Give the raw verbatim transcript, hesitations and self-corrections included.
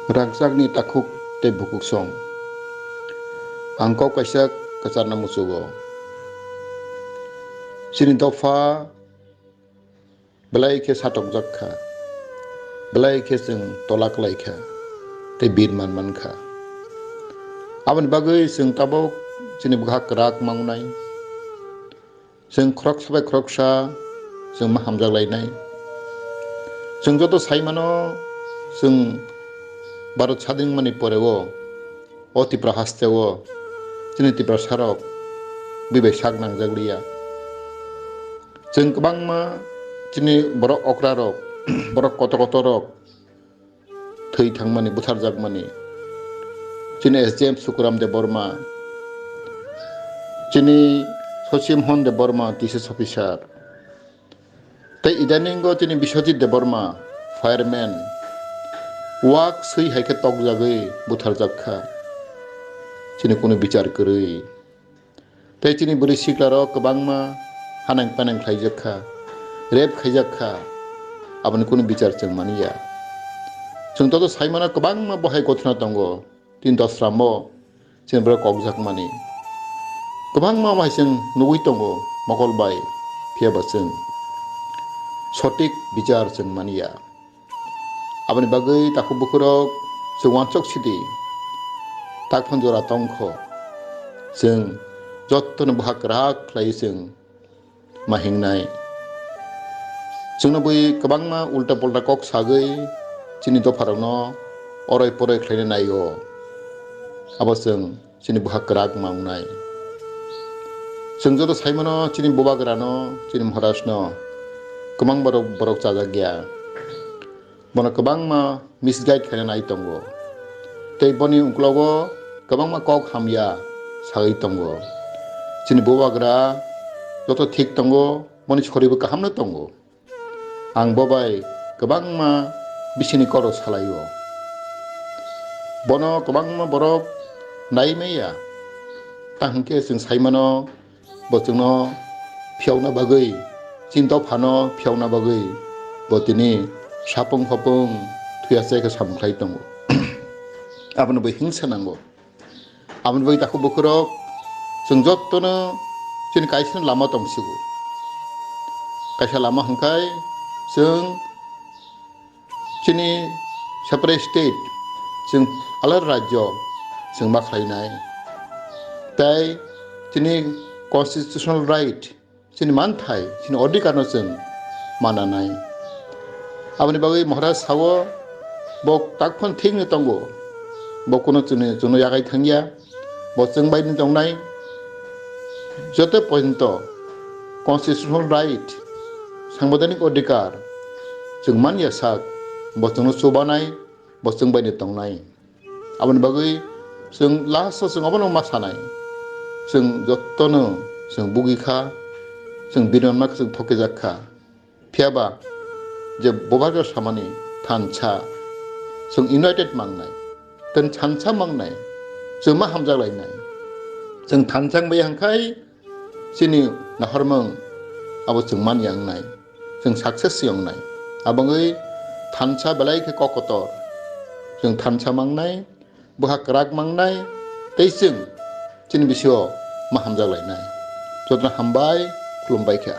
Rangchakni takhuk tei bukhuk song. Ang kok kaisa kwcharna muchugo. Chini dopha belai khe satokjak kha, belai khe chwng tola klai kha tei bir man man kha. Aboni bagwi chwng tabuk chini bwkha kwrak mangnai. Chwng khoroksa bai khoroksa chwng ma hamjak lainai. Chwng joto sai mano, chwng Bharat sadin wngmani pore o, o Tipra haste o chini Tiprasa rok bui bai sak nangjak liya. Chwng kwbangma chini borok okra rok, borok kotor kotor rok thwi thangmani, butharjakmani. Chini S D M Sukuram Debbarma, chini Sachin Mohan Debbarma, T C S officer, tei idaningo chini Biswajit Debbarma, fireman, wak swi hai khe tokjagwi butharjak kha. Chini kunu bichar kwrwi. Tei chini bwrwi siklarok kwbangma hanang panang khlaijak kha, rape khaijak kha, aboni kunu bichar chwng mani ya. Chwng joto sai mano kwbangma bo hai gothona tongo, tini dosramo chini borok kokjakmani. Kwbangma bo hai chwng nugwi tongo mokol bai, phiya ba chwng sothik bichar chwng mani ya. Aboni bagwi takhuk bukhurok chwng uansuk sidi, tak phano jora tongkho. Chwng jotono bwkha kwrak khlaiwi chwng ma hingnai. Chwngno bui kwbangma ulta polta kok sagwi chini dopharokno oroi poroi khlaina naio. Abo chwng chini bwkha kwrak ma wngnai. Chwng joto sai mano chini bubagrano, chini Maharajno kwbang borok, borok chajak ya. Bono kwbangma misguide khaina nai tongo. Tei boni uklogo kwbangma kok hamya sagwi tongo. Chini bubagra joto thik tongo, boni soribo kahamno tongo. Ang bo bai kwbangma bisini koro salaio. Bono kwbangma borok nai maya. Tang hwnkhe chwng sai mano, bo chwngno phiyokna bagwi, chini dophano phiyokna bagwi bo tini sapung hopung thuya se khe samung khlai tongo. Abono bo hingsa nango. Aboni bagwi takhuk bukhurok chwng jottono chini kaisa lama tongsigo. Kaisa lama hwnkhe chwng chini separate state, chwng alar rajyo chwng ma khlainai. Tei chini constitutional right, chini manthai, chini odhikar no chwng mananai. Aboni bagwi Maharaj sao, bo takphano thik no tongo, bo kuno chwngno, chwngno yagai thangya, bo chwng bai ni tongnai. Joto porjonto constitutional right, sangbidanik odhikar chwng manya sak, bo chwngno chubanai, bo chwng bai ni tongnai. Aboni bagwi chwng last o chwng obono ma sanai, chwng jottono chwng bugi kha, chwng bini onma khe chwng thokijak kha. Phiya ba je bubagra samani thansa, chwng united mangnai, tei thansa mangnai, chwng ma hamjak lainai. Chwng thansa wngbai hwnkhai chini nahormung abo chwng manya wngnai, chwng success se wngnai. Abo wngwi thansa belai khe kok kotor, chwng thansa mangnai, bwkha kwrak mangnai, tei chwng chini bisio ma hamjak lainai. Jotono hambai, khulumbai kha.